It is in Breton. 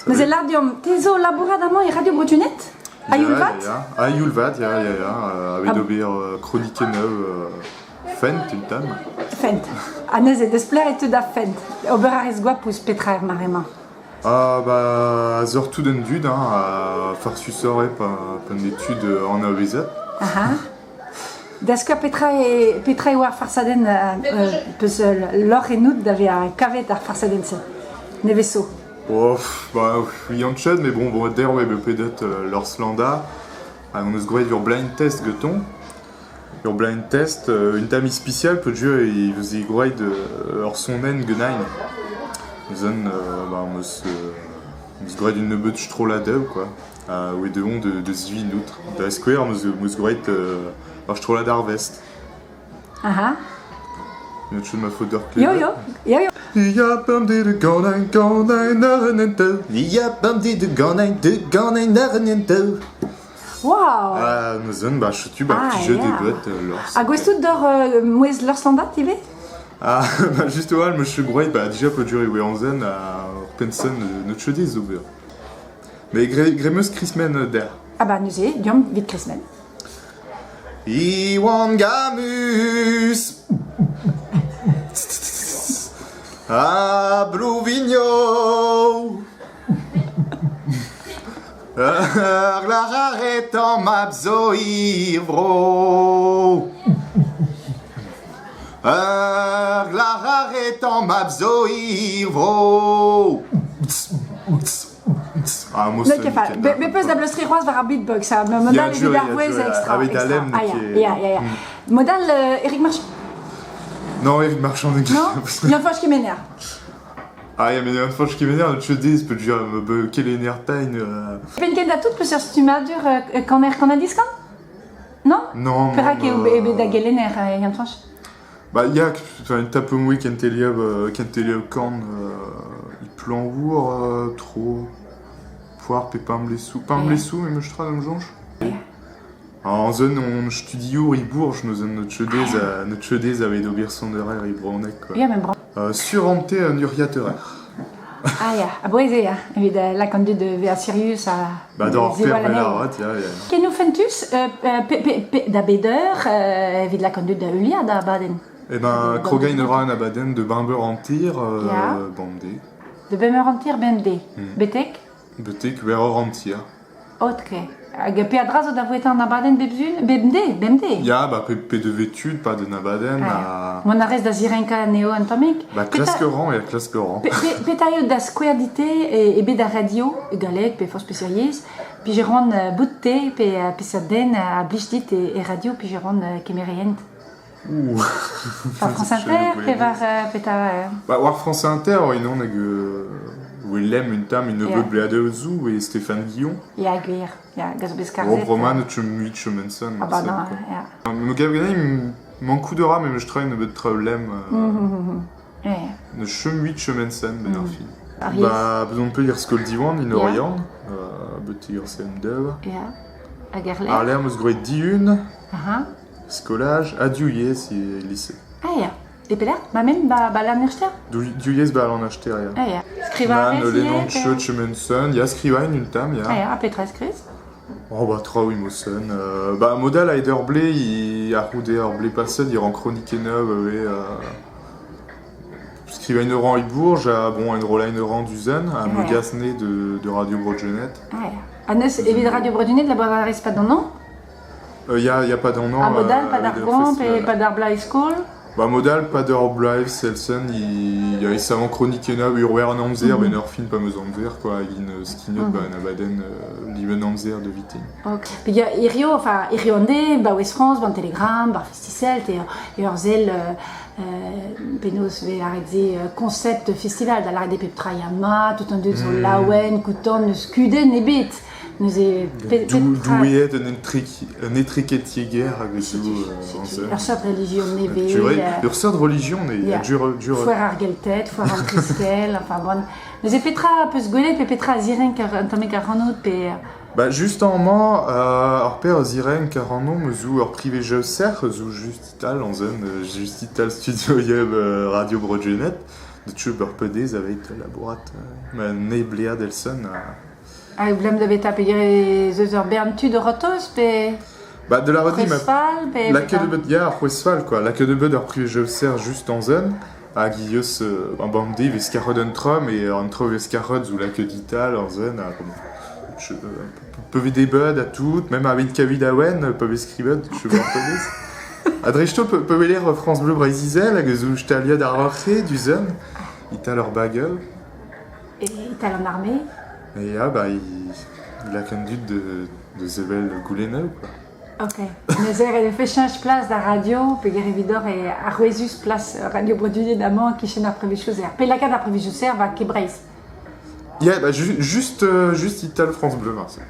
Neuze lâr deomp, te zo labourat amañ e Radio Bretoned? A-youl vat? Ya, ya. A-youl vat, ya, ya, ya. Evit ober kronikennoù fent un tamm. Fent. Ha neuze, deus pelec'h e teu da fent? Ober a rez goap ouzh petra er mare-mañ? Ah bah, surtout an dud, hein, ha farsusoc'h eo pa pa n'eo tud anavezet. Aha. Da skouer, petra e, petra eo ar farsadenn peus lorc'h ennout da vezañ kavet ar farsadenn-se nevez zo? Oh, bah, Yann-Ched, mais bon, bon, der oa bet pedet Lors Landa, hag on eus gwraet ur blind test gantañ. Ur blind test, un tamm ispisial peogwir e veze gwraet ur sonenn ganin. Neuze, bah, 'm eus, 'm eus gwraet un nebeud strolladoù, quoi. Ha oa deuet on da zivinout. Da skouer 'm eus, 'm eus gwraet ur strollad arvest. Aha. N'eus ket ma faot deoc'h Yo klevet. yo, yo yo. Ya bemdez de ganin ganin ar Ya bemdez de ganin de ganin ar Wow! Ah, neuze, bah, setu bah, Ah, petit jeu ya. des bottes, Lors. Ha gouest out d'or mouezh Lors Landat ivez? Ah, bah, justement, me suis groet, bah, déjà, peogwir e oa anzen a ur penson neus ket diaes ober. Mais gre meus Krismen der. Ah bah neuze, deomp 'vit Krismen. Iwan Gamus A Blouvigno Ur glac'haret an mab zo hir-vro Ur glac'haret an mab zo hir-vro Ah, N'eo ket fall. Be peus da bleustriñ c'hoazh war ar beatbox, ha modal evit ar vouezh extra. Avec Ah ya, ya, ya, ya. Modal Eric Marchand? Non, Eric Marchand n'eo ket. Non? Yann-Fañch Kemener. Ah ya, mais Yann-Fañch Kemener, tu te dis, peut kelenner tain. Penn da tout peseurt stummadur kaner kanadiskan? Non? Non, Perak eo bet da gelenner, Yann-Fañch? Bah, ya, enfin, tape-moi kentelioù kentelioù kan e Plañvour tro poar pe Pemblesou. Pemblesou, memes tra da'm soñj. En zone on studiour e Bourges, neuze notre chedez avait d'ober sonderer e brezhoneg quoi. Ya, men Surante un urzhiataer. Ah ya, a-bouez eo ya, evit lakaat an dud da vezañ sirius ha Bah, d'ar ziwall per anezho. avat, ya, ya. Kenoù fentus, pe, da bet eur evit lakaat an dud da heuliañ da abadenn? Eh ben, krogañ a ra an abadenn de bemp eur hanter, Ya. bemdez. De bemp eur hanter bemdez. Betek? Betek ur eur hanter. Ok. Hag peadra zo da vouetañ an abadenn bep sun, bemdez, bemdez. Ya, bah, pe, pe devez tud, pas d'un abadenn. Ah, Ha... Mont a rez da zirenkañ anezho un tammig. Bah, klask ran, ya, klask ran. Petra eo da skouer dit-te e bed ar radio, e galleg pe forzh peseurt yezh, pije c'hoant bout te pe peseurt den a blij dit e radio pije c'hoant kemer e hent? Ouh. War France Inter pe war petra Bah, war France Inter, unan hag Willem un tamm un nebeud bleadeù e Stéphane Guillon. Ya, gwir. Ya, gant zo bet skarzhet. Roman Mui Chemenson. Ah bah non, ya. Me gav ganin mankout a ra memes tra un nebeud traoù lemm. Ne chom mui Chemenson ben ar fin. Bah, bezañ on peut ir skol Diwan, in Oriant, betek ur CM2. Ya. Hag er Ar lec'h 'm eus groet dihun. Skolaj ha div yezh e lise. Ah ya. E pelec'h? Ma men ba, ba Lannerster? Div yezh ba Lannerster, ya. Ah ya. Skrivañ a Nan, rez Lennon ivez, Church Manson, ya, skrivañ un tamm, ya. Ah ya, ha petra skrivez? Oh bah traoù imosen. Bah modal a ur blé, i a c'houde ur blé paset, i ran kronikennoù ivez. Skrivañ ur ran e Bourges, ha bon, enrollañ ur ran d'Uzen, ha me gas ne de Radio Bro-Jeunette. Ah ya. Ha neus evit Radio Bro-Jeunette labourat a rez pas d'an an? Ya, ya pas d'an Ha modal, pas d'ar gant pe pas d'ar bloaz skol? Ba modal, pas d'ur bloaz Selson, il y a savant chronikennoù ur an amzer, ben ur fin pa 'm eus amzer, quoi, hag int skignet ba un abadenn liven amzer de vitin. Ok. Ya, hirio, enfin, hirio an deiz, ba Ouest France, ban Telegram, bar Festisel, te ur sell penaos 'vez lâret se concept festival, da lâret eo pep tra ya mat, tout an dud zo laouen, koutant, n'eus kudenn ebet. Neuze Doueed un etrekeltiegezh hag zo Ur seurt relijion nevez. Ur seurt relijion eo dur Foar ar Gelted, foar an Triskel, enfin bon. Neuze petra peus gwelet pe petra a zirenk un tammig ac'hanout pe Bah just amañ ar pezh a zirenk ac'hanomp zo ur privé jeu-serc'h zo just e-tal anzen just e-tal studio Radio Bro-Gwened. De tu ur pedez aveit labourat ma neblea delson ha... Hag blem da beta peogwir ez eus ur bern tud o rotoz pe Bah, de la redis, ma c'hwezh-fall pe La queue petra de beud, ya, ar c'hwezh-fall, quoi. La queue de beud ur privet ser just en zone, hag eus un bande vez karot un trom et un tro vez karot ou la queue dital en zone, ha, bon, je, peuvent des bud à toutes, même avec kavid awen, peuvent skribet, je vois un peu des. A dresto pe pe weler France Bleu Breiz-Izel hag eus staliad ar roc'he du zone, ital ur bagel, Et ital an armée. et ah bah il, il a qu'un dud de zevel gouleneu, quoi. Ok. Neuze e fe cheñch plas da radio peogwir evidoc'h e arouezus plas radio Bro-Duned amañ e-kichen ar prevezioù-ser. Pe lakaat ar prevezioù-ser war Kebreizh. Ya, bah, juste, juste Ital France Bleu, Marseille.